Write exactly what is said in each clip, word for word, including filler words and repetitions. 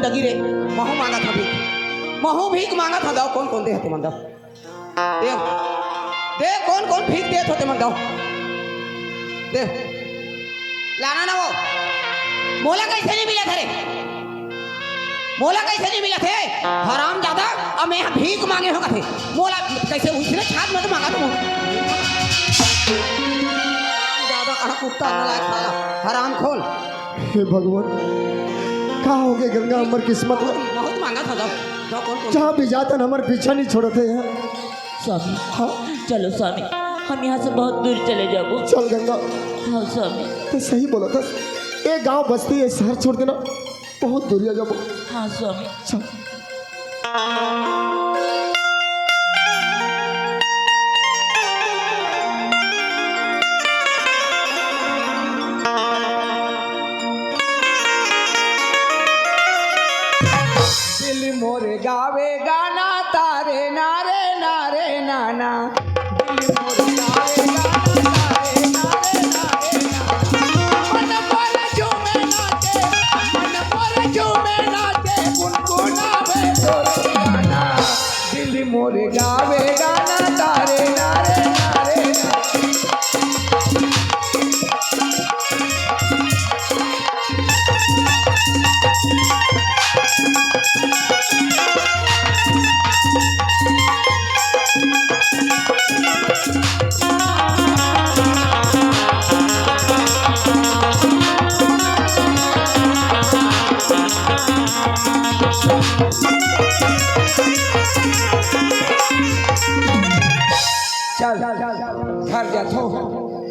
लगी रे, महू मांगत हंव भीख, महू भीख मांगत हंव, दव कोन कोन दे हे तेमन दव। दे, दे कोन कोन भीख देत हो तेमन दव। दे, लाना ना वो। मोला कइसे नइ मिलत हे रे? मोला कइसे नइ मिलत हे? हरामजादा, अब मैं भीख मांगे हंव कथे। मोला कइसे उसने छात मत मांगा तुम। हरामजादा, कहाँ कुत्ता नालायक साला, हरामखोर। हे भगवान, का होगे गंगा हमर किस्मत ला? बहुत मांगत हंव, दव, दव कोन कोन। जहाँ भी जाथन हमर पीछा नइ छोड़त हे यार। स्वामी, हाँ? चलो स्वामी, हम यहाँ से बहुत दूर चले जाबो। चल गंगा। हाँ स्वामी। तैं सही बोलत हस, ए गांव बस्ती, ए शहर छोड़ देना, बहुत दूरिया जाबो। हाँ स्वामी। चल। दिल मोर गावे गाना तारे नारे नारे नाना। दिल मोर गावे गाना तारे नारे नारे नाना। मन मोर झूमे नाचे, मन मोर झूमे नाचे, गुनगुनावे तोर गाना। दिल मोर गावे गाना तारे नारे नारे नारे। चल, घर जाथो,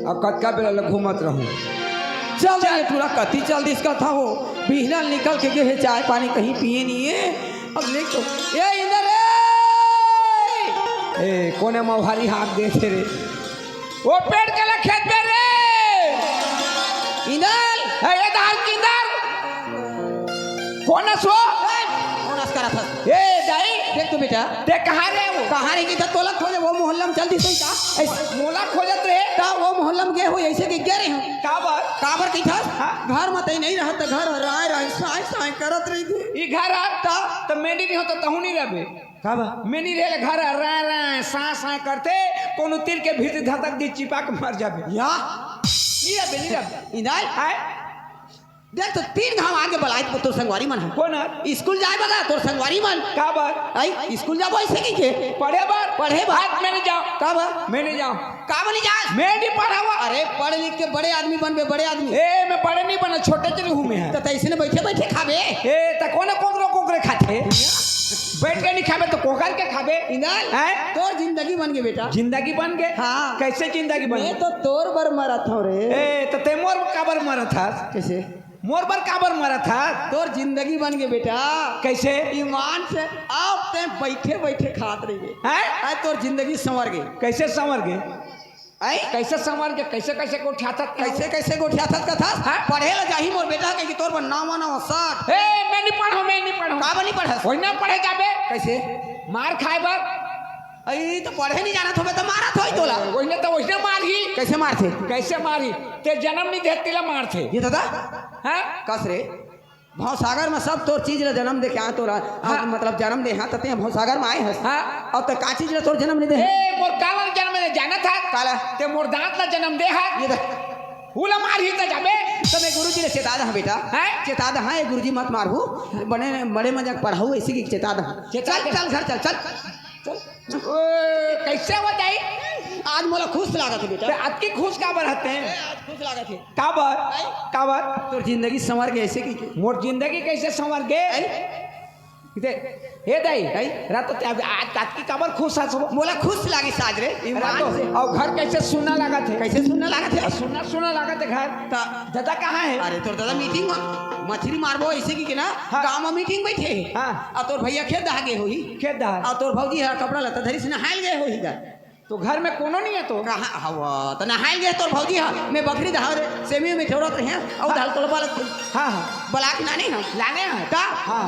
अब कतका बेला ले घूमत रहूं। चल रे टूरा, कति चल दिस कथा हो, बिहना निकल के गे हे, चाय पानी कहीं पिए नइ हे। अब ले तो, ए इंदर रे, ए कोने मौहारी हाथ दे थे रे, वो पेड़ के लग खेत में रे। इंदर। ए, ए दाल किंदर। कोन हस वो? ए, कोन हस करत हस? ए, दाई। देख तो बेटा। ते कहाँ रे वो? कहाँ रे कि त तोला खोजे, वो मोहल्ला में चल दिस का? ए, मोला खोजत रे। त वो मोहल्ला में गे हो, अइसे कि गे रहे हो। काबर? काबर कहिथस? हाँ। घर में तैं नइ रहत, त घर राय राय, साय साय करत रहिथे। ई घर आ, त? त मेंडी नइ हो, त तहूं नइ रहबे। का बा? मेंड़ी रेहे ले घर राय राय, साय साय करथे, कोनो तीर के भीतरी धसक दिही, चिपक मर जाबे। या? नइ रहबे, नइ रहबे। इंदर? हाय? देख तो तीन घांव आगे बलाय तोर संगवारी मन ह। कोन ह? स्कूल जाय बर तोर संगवारी मन। काबर? आई, स्कूल जाबो अइसे कहिके। पढ़े बर? पढ़े बर। आज मैं नइ जांव। काबर? मैं नइ जांव। काबर नइ जास? मैं नइ पढ़ावंव। अरे पढ़ लिख के बड़े आदमी बनबे, बड़े आदमी। ए, मैं बड़े नइ बनंव, छोटे चली हूँ मैं। त तइसने बइठे बइठे खाबे। ए, त कोन कोकरे कोकरे खाथे? बइठ के नइ खाबे त कोकर के खाबे। इंदर, हैं? तोर जिंदगी बन गे बेटा। जिंदगी बन गे? हाँ। कइसे जिंदगी बन गे? मैं तो तोर बर मरत हंव रे। ए, त तैं मोर काबर मरत हस? कइसे? मोर बर काबर मरत हस? तोर जिंदगी बन गे बेटा। कइसे? ईमान से अब तैं बइठे बइठे खात रहिबे। हैं? आज तोर जिंदगी संवर गे। कइसे संवर गे? आई? कइसे संवर गे, कइसे कइसे गोठियाथस? कइसे कइसे गोठियाथस कथस? हाँ? पढ़े ला जाही मोर बेटा, कहिके तोर बर नवा नवा शर्ट। ए, मैं नइ पढ़ंव, मैं नइ पढ़ंव। काबर नइ पढ़स? ओइसने पढ़े जाबे। कइसे? मार खाय बर। अई, त पढ़े नइ जानत होबे त मारत होही तोला। ओइसने त ओइसने मारही। कइसे मारथे? कइसे मारही? तैं जनम नइ दे हस तेला मारथे। ए दादा। हाँ? कस रे? भवसागर म सब तोर चीज ल जनम दे के आय तोर, हाँ। मतलब जनम दे, हाँ, त तैं भवसागर म आय हस। हाँ। अउ त का चीज ल तोर जनम नइ दे? ए, मोर काला ल जनम दे, जानत हस? काला? तैं मोर दांत ल जनम दे हस। ए दा- उला मारही त जाबे। त मैं गुरुजी ल चेता दे हंव बेटा। हैं? चेता दे हंव, ए गुरुजी मत मारहू। बड़े, बड़े मजाक पढ़ाहू, अइसे कहिके चेता दे हंव। चेता चल, दे। चल घर चल, चल। चल। ओए, कइसे हो दाई? आज मोला खुश लागत हे बेटा। त अतकी खुश काबर हस तैं? ए, आज खुश लागत हे। काबर? आई? काबर? तोर जिंदगी संवर गे अइसे कहिके। मोर जिंदगी कइसे संवर गे? आई? दे, हे दाई, आई? रात तो ते आज अतकी काबर खुश हस वो? मोला खुश लागिस आज रे, ईमान से। अउ घर कइसे सुन्ना लागत हे? कइसे सुन्ना लागत हे? सुन्ना सुन्ना लागत हे घर। त दादा कहाँ हे? अरे तोर दादा मीटिंग म मछरी मारबो अइसे कहिके ना, हाँ। गांव म मीटिंग बइठे हे। हाँ। अउ तोर भइया खेत डहर गे होही। खेत डहर। अउ तोर भौजी ह कपड़ा लत्ता धरिस नहाय ल गे होही गा। त घर म कोनो नइ हे त? कहाँ हव? त नहाय ल गे तोर भौजी ह, मैं बखरी डहर सेमी में ठेवरत रहेंव, अउ हाँ। दाल कोलबा ल हाँ, हाँ। बला के लाने हंव। लाने हस? का? हाँ।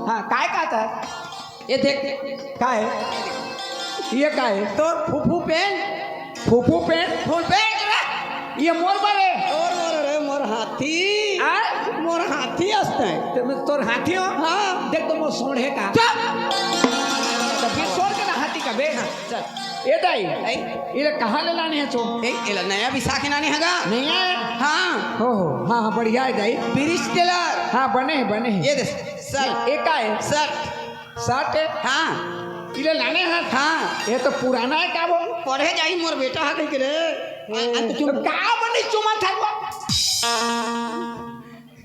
हाँ, काय कहत हस? ए देख। का हे? ए का हे? तोर फूफू पेंट। फूफू पेंट? फूल पेंट रे। ए मोर बर हे। तोर बर रे, मोर हाथी। आ? मोर हाथी असते। ते मैं तोर हाथी हो? हाँ। देख तो मोर सोंढ़े का। चुप! तो फिर सोंढ़ के ना हाथी का बे। हाँ, चल। ए दाई, ए? इला कहाँ ले लाने हे तो? ए, इला नया बिसा के लाने हे गा? नया हे? हाँ। हो, हो, हाँ, हाँ, बढ़िया हे दाई। Bridge tailor। हाँ, बने हे, बने हे। ये दे, shirt। ये का हे? Shirt। Shirt हे? हाँ। इला लाने हे? हाँ। ये तो पुराना हे का वो? पढ़े जाही मोर बेटा हे कहिके रे। ए, आ, आ, तो क्यों? तो का बनी चुमा था वो?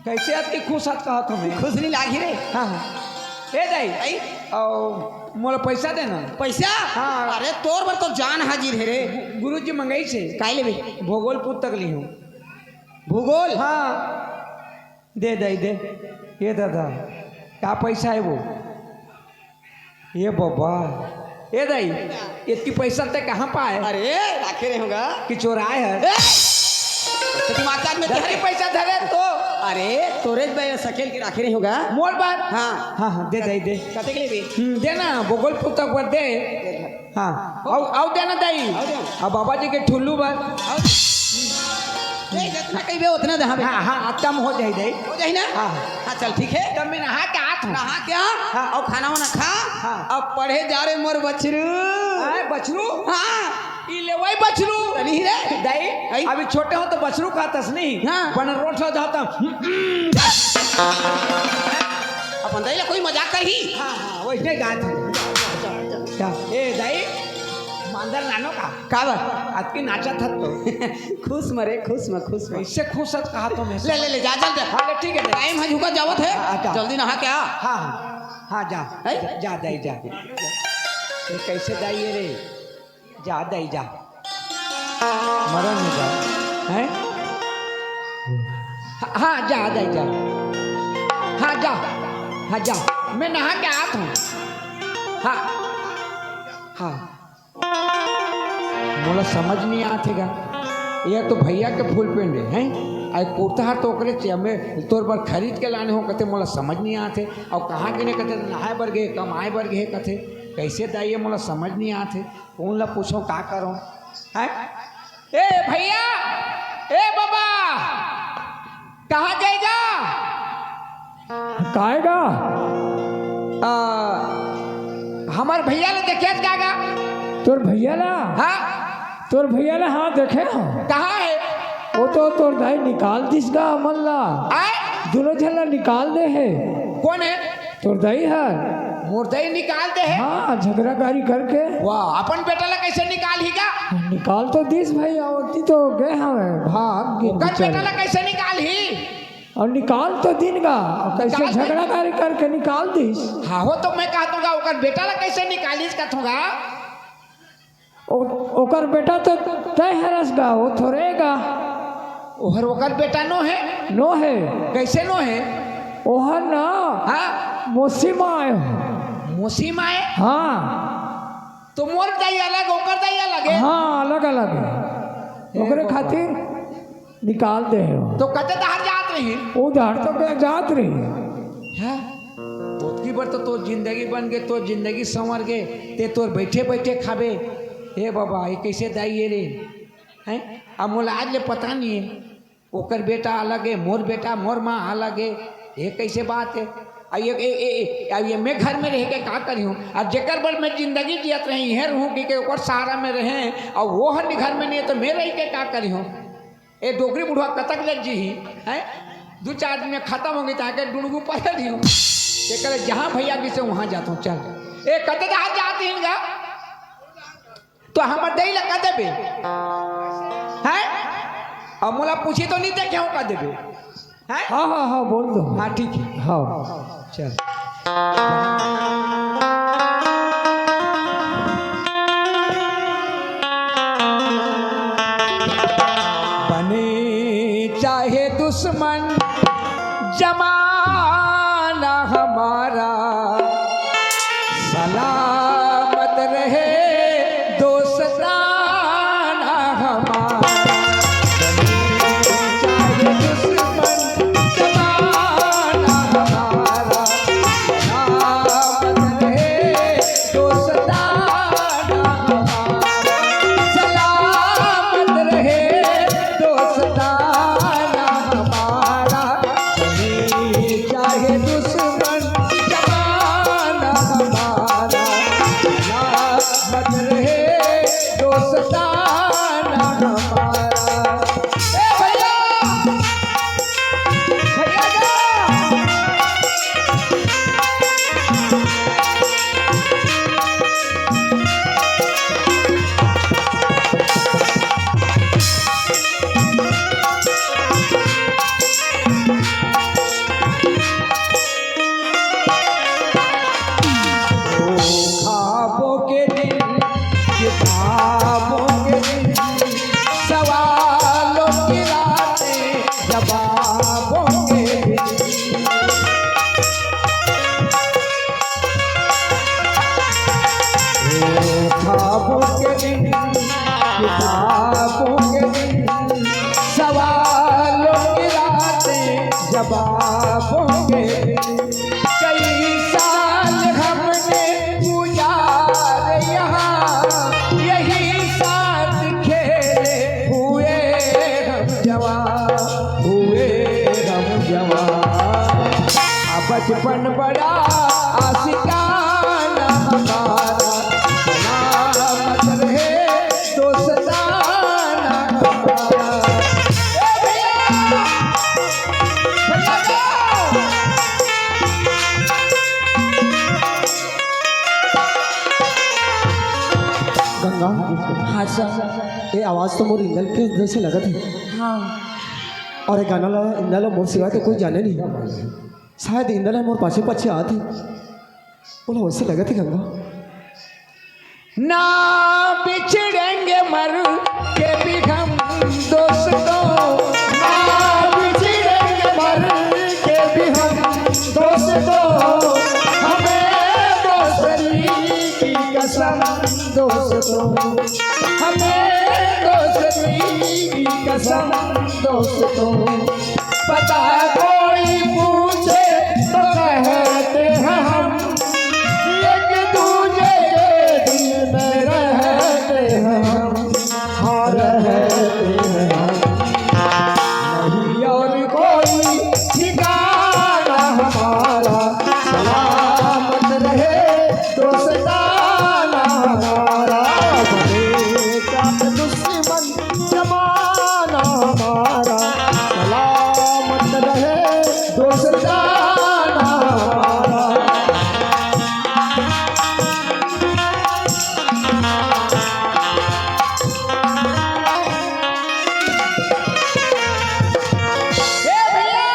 कैसे अतकी खुश हस कहत हँव मैं? खुश नइ लागही रे। हाँ, हाँ। ए दाई, आई? अउ मोला पैसा देना। पैसा? हाँ। अरे तोर बर तो जान हाजिर हे रे। गु-, गुरुजी मंगइस हे। काय लेबे? भूगोल पुस्तक लिहूँ। भूगोल? हाँ। दे दाई दे। ए दादा, का पैसा हे वो? ए बबा, ए दाई, इतकी पैसा तैं कहाँ पाए? अरे, राखे रहेंव गा। कि चोराए हे? ए! तो दिमाग कान में धरे पैसा धरे तो। अरे, तोरे बर सकेल के राखे रहेंव गा। मोर बर? हाँ। हाँ, हाँ, दे दाई, दे। कतेक लेबे? हम्म, दे ना, भूगोल पुस्तक बर दे। हाँ, अउ, अउ दे ना दाई। अउ दे। अब बाबा जी के ठुल्लू बर। अउ दे। ए, जतना कहिबे, ओतना दे, हाँ बे। हाँ, हाँ, कम हो जाही दाई। हो जाही ना? हाँ, हाँ। हाँ, चल, ठीक हे। तब मैं नहा के आत हँव। नहा के आ? हाँ। अउ खाना वाना खा? हाँ। अब पढ़े जा रे मोर बछरू। हाँ, बछरू? हाँ। ई ले वही बछरू। तनी रे। दाई, आई? अभी छोटे हँव तो बछरू खातस नहीं। हाँ। बन रोट हो जाता। अपन दाई ला कोई मजाक करही? हाँ, हाँ, वइसने गात हँव। जा, ए दाई, मांदर लानों का? का बर? अतकी नाचत हस तो। खुश म रे, खुश म, खुश म। इससे खुश हस कहा तो मैं ले, ले, ले, जा, जल्दी। हाँ, ले, ठीक हे, ठीक हे। Time हे, झुका जावत हे। हाँ, जा। जल्दी नहा के आ। हाँ, हाँ। हाँ, जा। हैं? जा, जा, दाई, जा। ये कैसे दाई हे रे? जा, दाई, जा। मरन हे जा। हैं? हाँ, हाँ, जा, दाई, जा। हाँ, जा। हाँ, जा। मैं नहा के आत हँव। हाँ। हाँ। मोला समझ नइ आत हे गा। ये तो भैया के full pant हे, हैं? अउ कुर्ता हर तो ओकरे चे-, मैं तोर बर खरीद के लाने हँव, कथे मोला समझ नइ आत हे। अउ कहाँ गिने कथे नहाए बर गे, कमाए बर गे कथे। कैसे दाई हे मोला समझ नइ आत हे। कोन ला पूछों, का करों? हैं? ए भैया, ए बबा, कहाँ जाएगा? काय गा? आ, हमर भैया ला देखे हस का गा? तोर भैया ला? हाँ। तोर भैया ला, हाँ, देखे हँव। कहाँ हे? वो तो तोर दाई निकाल दिस गा हमन ला। आय? दूनों झन ला निकाल दे हे। कोन हे? तोर दाई हर। मोर दाई निकाल दे हे? हाँ, झगरागारी करके। वाह, अपन बेटा ला कैसे निकालही गा? निकाल तो दिस भई, अउ ओती तो गे हवय, भाग गे ओकर बेटा ला कैसे निकालही? अउ निकाल तो दिन गा, अउ कैसे निकाल दे। झगरागारी करके निकाल दिस। हाँ हो, तो मैं कहत हँव गा, ओकर बेटा ला कैसे निकालिस कहत हँव गा? ओ-, ओकर बेटा तो तैं हरस गा, वो थोरे गा। ओहर ओकर बेटा नो हे? नो हे। कैसे नो हे? ओहर ना, हाँ। मौसी माय हो। मौसी माय? हाँ। तो मोर दाई अलग, ओकर दाई अलग हे? हाँ, अलग अलग हे। हे ओकरे भगवान। खातिर निकाल दे हे वो। तो कते डहर जात रही? वो डहर तो गे-, जात रही। हैं? ओतकी बर तो तोर जिंदगी बन गे, तोर जिंदगी संवर गे, तैं तोर बइठे बइठे खाबे। हे बाबा, ये कैसे दाई हे रे? हैं? अब मोला आज ले पता नइ हे। ओकर बेटा अलग हे, मोर बेटा, मोर माँ अलग हे। ये कैसे बात हे? अब ये, ए, ए, ए, अब ये मैं घर में रहि के का करिहूँ? अब जेकर बर मैं जिंदगी जियत रहेंव, इहें रहूँ कहिके ओकर सहारा में रहेंव, अउ वो हर घर में नइ हे, तो मैं रहि के का करिहूँ? ए डोकरी बुढ़वा कतक ले जीही, हैं? दू चार दिन में खतम होगे, ताके डुड़गू परे दिहूँ। एकरे जहाँ भैया गिसे, वहाँ जात हँव, चल। ए, कते डहर जात हन गा? तो हमर दाई ला का देबे? हैं? अउ मोला पूछही तो नइ देखे हँव का देबे? हैं? हाँ, हाँ, हाँ, बोल दो। हाँ, ठीक हे। हाँ। चल। बने चाहे दुश्मन, जमाना हमारा सलामत रहे, दोस्ताना हमारा। बने चाहे दुश्मन, जमाना हमारा सलामत ख्वाबों के दिन, सवालों की रातें, जवाबों के दिन। ख्वाबों के दिन, किताबों के दिन, सवालों की रातें, जवाबों के दिन। कई साल हमने गुजारे यहाँ, यही साथ खेले हुए हम जवान, हुए हम जवान। बचपन बड़ा आशिकाना हमारा, सलामत रहे दोस्ताना हमारा। ए भैया, भैया जान। गंगा, हाँ सर। ये आवाज तो मोर इंदल के जैसे लगत हे। हाँ। और ये गाना ला, इंदल ला मोर सिवा तो कोई जाने नहीं। शायद इंदल मोर पाछे पाछे आत हे। बोला, वैसे लगत हे गंगा। ना बिछड़ेंगे मर के भी हम दोस्तों, ना बिछड़ेंगे मर के भी हम दोस्तों, हमें दोस्ती की कसम दोस्तों, हमें दोस्ती की कसम दोस्तों। पता कोई पूछे तो कहते हैं हम, एक दूजे के दिल में रहते हैं हम, हाँ रहते हैं हम। नहीं और कोई ठिकाना हमारा, सलामत रहे दोस्ताना हमारा। बने का दुश्मन जमाना हमारा, सलामत रहे दोस्ताना हमारा। ए भैया!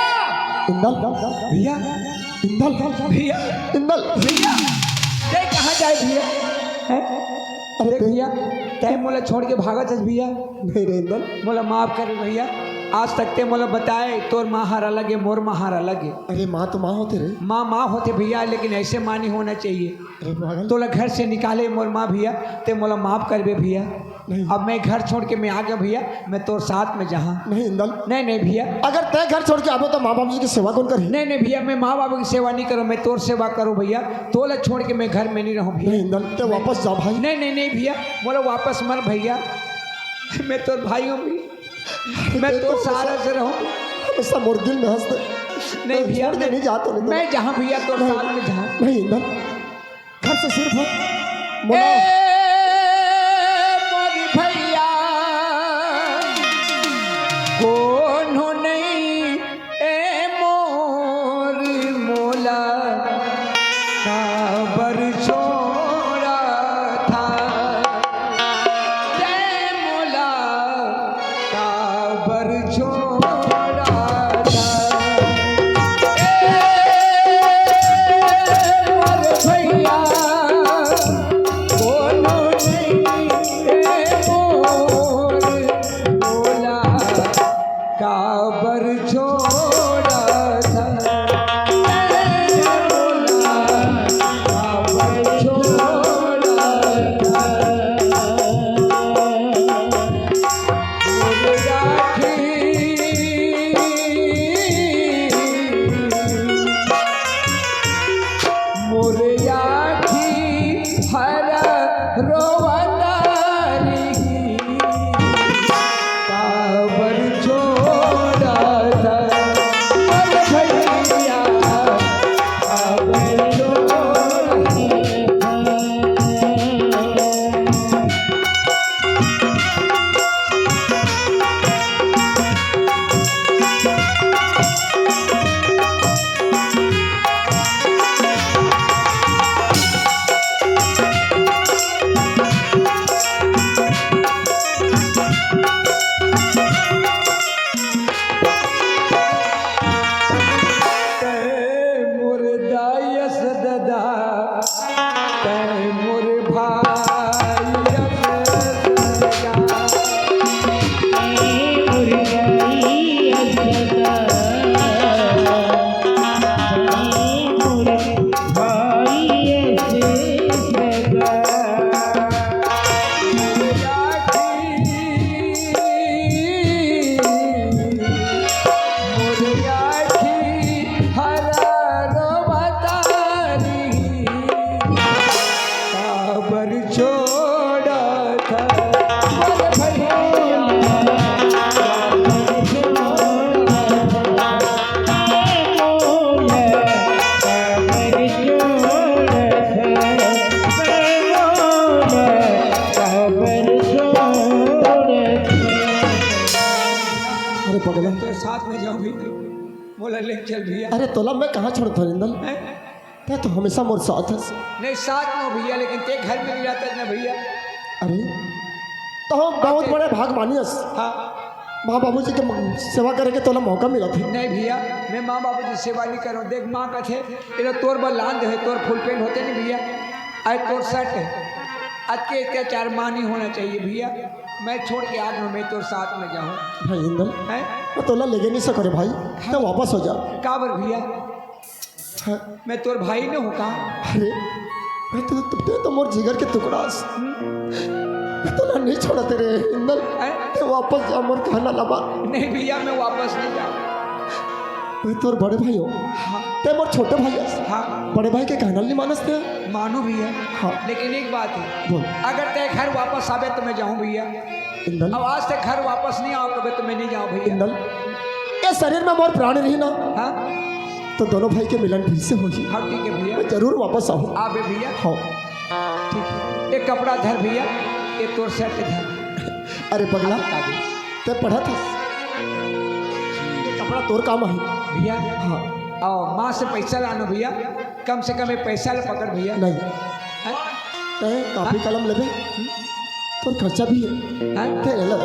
इंदल, भैया, इंदल, भैया, इंदल। भैया, ते कहाँ जाए भैया? हैं? अरे देख भैया, तैं मोला छोड़ के भागत हस भैया। नहीं रे इंदल। मोला माफ कर भैया, आज तक ते मोला बताए, तोर माँ हर अलग हे, मोर माँ हर अलग हे। अरे माँ तो माँ होथे रे। माँ माँ होथे भैया, लेकिन ऐसे माँ नहीं होना चाहिए। अरे पागल। तोला घर से निकाले मोर माँ भैया, ते मोला माफ करबे भैया। नहीं। अब मैं घर छोड़ के मैं आ गया भैया, मैं तोर साथ में जहाँ। नहीं इंदल। नहीं, नहीं भैया। अगर तैं घर छोड़ के आबे तो माँ बाबू जी की सेवा कौन करही? नहीं, नहीं भैया, मैं माँ बाबू की सेवा नहीं करूँ, मैं तोर सेवा करूँ भैया। तोला छोड़ के मैं घर में नहीं रहूँ भैया। नहीं इंदल, तैं वापस जा भाई। नहीं, नहीं, नहीं भैया, मोला वापस मत भैया। मैं तोर भाई हूँ भैया, मैं तोर सहारा से रहूँ। हमेशा मोर दिल में हंस दे। नहीं भैया, छोड़ के नहीं जाता हूँ। मैं जहाँ भैया तोर साथ में जहाँ। नहीं इंदल, घर से सिर्फ मोला ए मोर भैया, कोनो नहीं ए मोर मोला काबर छोड़ा था, ते मोला काबर छोड़ा था। ए मोर भैया, कोनो नहीं ए मोर मोला काबर छोड़ा था, ए मोला काबर छोड़ा था। मोर आँखी, मोर आँखी हर रोवत रही, काबर छोड़ा था मोर भैया, काबर छोड़ा था। साथ में जाऊं भैया, मोला ले चल भैया। अरे तोला मैं कहाँ छोड़त हूँ इंदल? हैं? तैं तो हमेशा मोर साथ हस। नहीं, साथ में हो भैया, लेकिन तैं घर में नहीं रहता ना भैया। अरे तो हम बहुत बड़े भाग मानी हस। हाँ। माँ बाबूजी के म-, सेवा करे के तोला मौका मिला थे। नहीं भैया, मैं माँ बाबूजी सेवा नहीं करूँ। देख माँ कथे, ये लो तोर बर लान दे, तोर फुल पैंट होते नहीं भैया, अरे तोर शर्ट है। अतके अत्याचार माँ नहीं होना चाहिए भैया। मैं छोड़ के आ गया हूँ, मैं तोर साथ में जाऊँ। भाई इंदल, हैं? मैं तोला लेगे नहीं सको रे भाई, तो वापस हो जा। काबर भैया? हाँ। मैं तोर भाई न हूँ का? अरे, मैं तो, तो, तैं तो मोर जिगर के टुकड़ा हस। हम्म। मैं तोला नहीं छोड़त रे इंदल। हैं? तैं वापस जा, मोर कहना ला मान। नहीं भैया, मैं वापस नहीं जाऊँ। मैं तोर बड़े भाई हूँ। हाँ। तैं मोर छोटे भाई हस। हाँ। बड़े भाई के कहना नहीं मानस तैं? मानूँ भैया। हाँ। लेकिन एक बात है। बोल। अगर तैं घर वापस आबे तो मैं जाऊँ भैया। इंदल। अब आज तक घर वापस नहीं आओ कबे तो मैं नहीं जाऊँ भैया। इंदल, ये शरीर में मोर प्राण रही ना, हाँ? तो दोनों भाई के मिलन फिर से होही। हाँ, ठीक है भैया। मैं जरूर वापस आऊँ। आबे भैया। हाँ। ठीक है। एक कपड़ा धर भैया, ये तोर शर्ट धर। अरे पगला, आगे, आगे। तैं पढ़त हस? ये कपड़ा तोर काम आही। भैया। हाँ। आओ, माँ से पैसा लानो भैया, कम से कम ये पैसा ला पकड़ भैया। नहीं। हैं? तैं कॉपी हाँ? कलम लेबे? हम्म? तोर खर्चा भी है। हैं? तैं ले ले।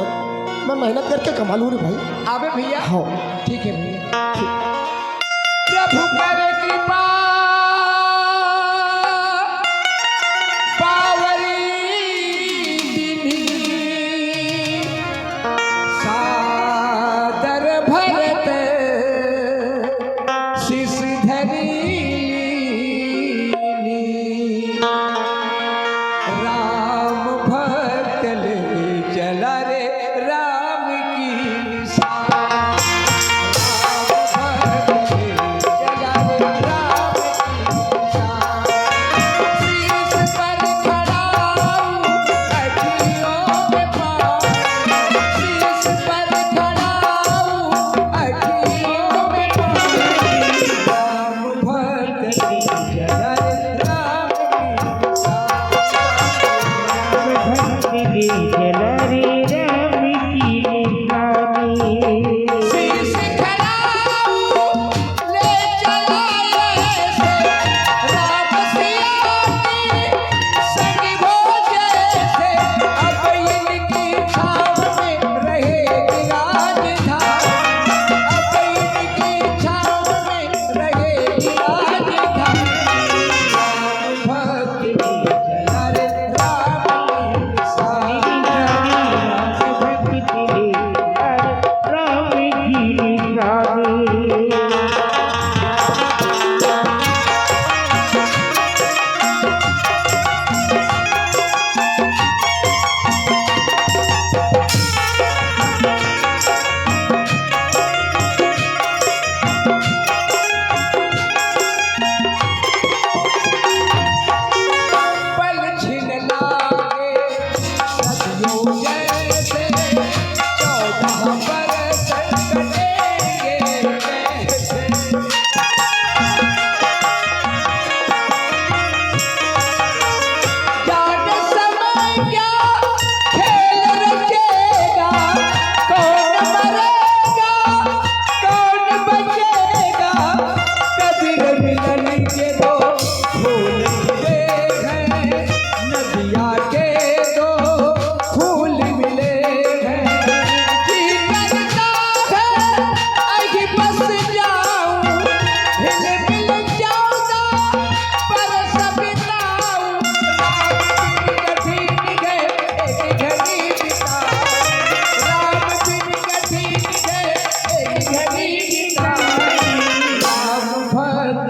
मैं मेहनत करके कमा लूँ रे भाई। आबे भैया। हाँ। ठीक है भैया। प्रभु कर कृपा पावरी दीन्ही, सादर भरत शीश धरी लीन्ही। राम भक्त ले चला रे राम की निशान। राम भक्त ले चला रे राम की निशान। शीश पर खड़ा हूँ, अखियों में पानी। शीश पर खड़ा हूँ, अखियों में पानी। राम भक्त की जय राम की। भक्त की जय राम की निशानी। शीश खड़ा हूँ, ले चला ऐसे राम सिया की संग हो जैसे। अब इनकी छाँव में रहेगी राजधानी, अब इनकी छाँव में रहेगी राजधानी। राम भक्ति में चला रे राम की निशानी। राम भक्ति में चला रे राम की निशानी। पल छिन लागे सदियों जैसे, चौदह बरस कटेंगे कैसे। जाने समय क्या खेल रचेगा, कौन मरेगा, कौन बचेगा, कबीर मिलन के दो फूल मिले हैं, नदिया के दो फूल मिले हैं। जी करता है अही बस जाऊं, हिल मिल चौदह बरस बिताऊं। राम बिन कठिन है एक घड़ी बिताऊं, राम बिन कठिन है एक घड़ी बिताऊं। राम भक्ति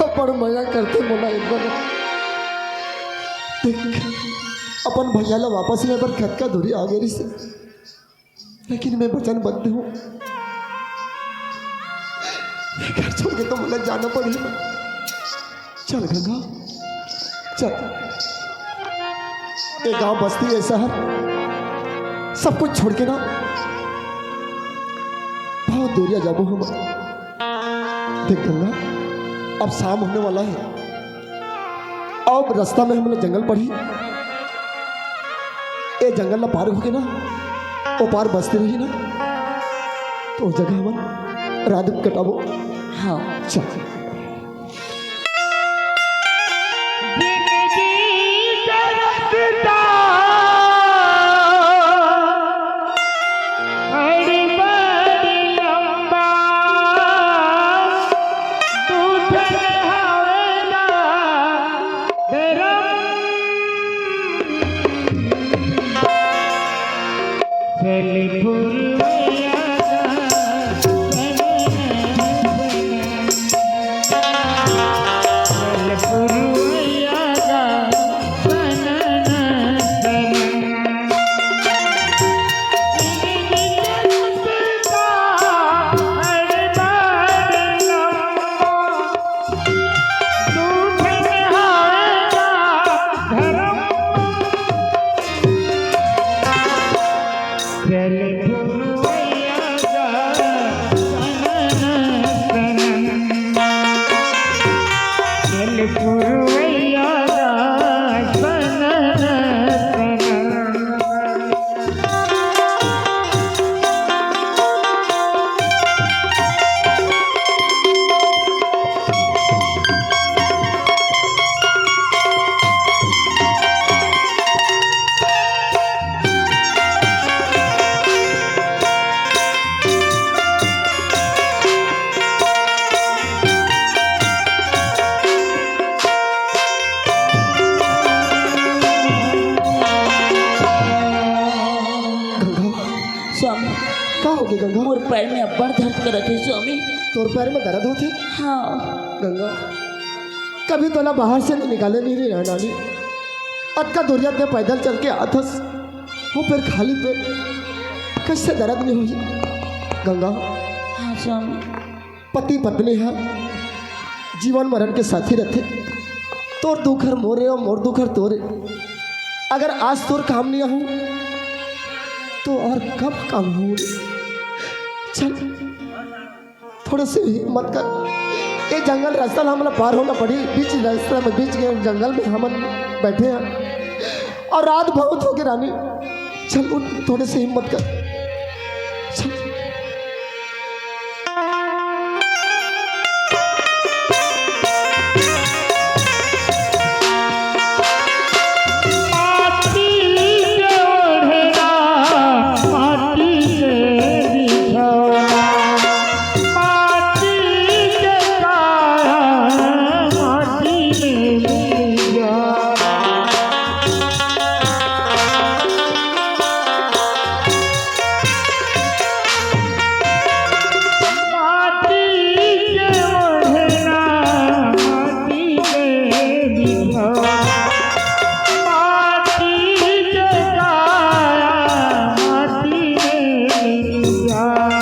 अपन मया करते मोला एक बार देख, अपन भैया ला वापस ले बर कतका दूरी आ गे रहिसे। लेकिन मैं वचनबद्ध हूँ, ये घर छोड़ के तो मोला जाना पड़ही। चल गंगा, चल, ये गांव बस्ती, ये शहर, सब कुछ छोड़ के ना बहुत दूरिया जाबो हम। देख गंगा, अब शाम होने वाला है, अब रास्ता में हमला जंगल पड़ही, ये जंगल ला पार होके ना ओ पार बस्ती रही ना, तो ओ जगह हमन रात कटाबो। हाँ। चल। जिंदगी का रास्ता बड़ी बड़ी लंबा, तू चल हवेला धरम। चल पुरवैया गा, चल पुरवैया गा। चल पुरवैया गा, सनन सनन। चल पुरवैया गा, सनन सनन। गंगा, स्वामी, का होगे गंगा? मोर पैर में अब्बड़ दर्द करत हे स्वामी। तोर पैर में दर्द होथे? हाँ। गंगा, कभी तोला बाहर से नहीं निकाले नहीं रहे नानी। अतका दूरिया ते पैदल चल के आथस, वो फिर खाली पे कैसे दर्द नहीं हुई? गंगा, हाँ स्वामी। पति पत्नी ह जीवन मरण के साथी रथे। तोर दुख हर मोरे अउ मोर दुख हर तोरे। अगर आज तोर काम नहीं आहूं तो और कब काम हो? चल, थोड़े से हिम्मत कर, ये जंगल रास्ता ला हमला पार होना पड़ी। बीच रास्ता में, बीच के जंगल में हमन बैठे हैं और रात बहुत हो गई रानी। चल उठ, थोड़े से हिम्मत कर। चल। माटी के ओढ़ना, माटी के बिछौना, माटी के काया, माटी में मिल जाना। माटी के ओढ़ना, माटी के बिछौना, माटी के काया, माटी में मिल जाना।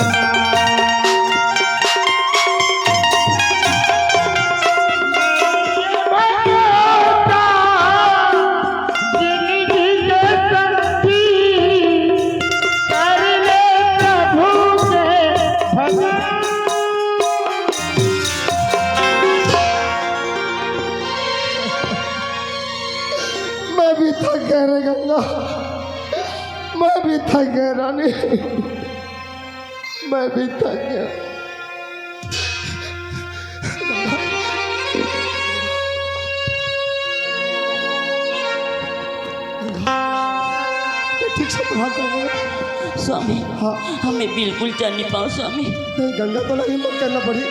जिंदगी के संगी कर ले प्रभु के भजन। मैं भी थक गया रे गंगा, मैं भी थक गया रानी। मैं भी थक गया। ये ठीक से तो हाथ लगाओ। स्वामी, हाँ। हमें बिल्कुल चल नहीं पाओ स्वामी। नहीं गंगा, तोला हिम्मत करना पड़ी।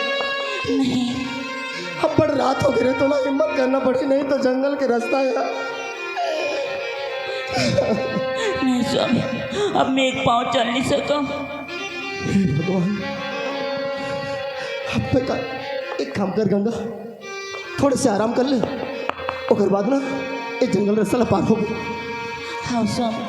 नहीं। अब बड़ रात हो गई रे, तोला हिम्मत करना पड़ी, नहीं तो जंगल के रास्ता है। नहीं स्वामी, अब मैं एक पाँव चल नहीं सकूं। हे भगवान, अब तक एक काम कर गंगा, थोड़े से आराम कर ले, ओकर बाद ना ये जंगल रास्ता ला पार हो। हाँ स्वामी।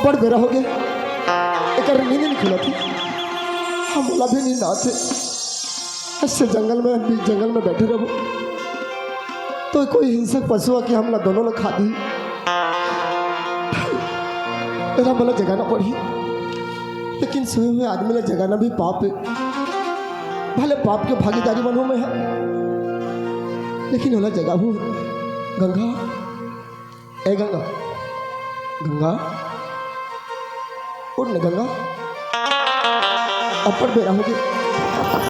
बड़ बेरा होगे, एकर नींद नइ खुलत हे। हमला भी नींद आथे। अइसे जंगल में, बीच जंगल में बइठे रहिबो त कोई हिंसक पशु आके हमला दोनों ला खा दिही। एला मोला जगाना पड़ही, लेकिन सोए हुए आदमी ला जगाना भी पाप हे। भले पाप के भागीदारी बनहूं मैं, लेकिन ओला जगाहूं। गंगा, ए गंगा, गंगा, उठ न गंगा, अब्बड़ बेरा होगे।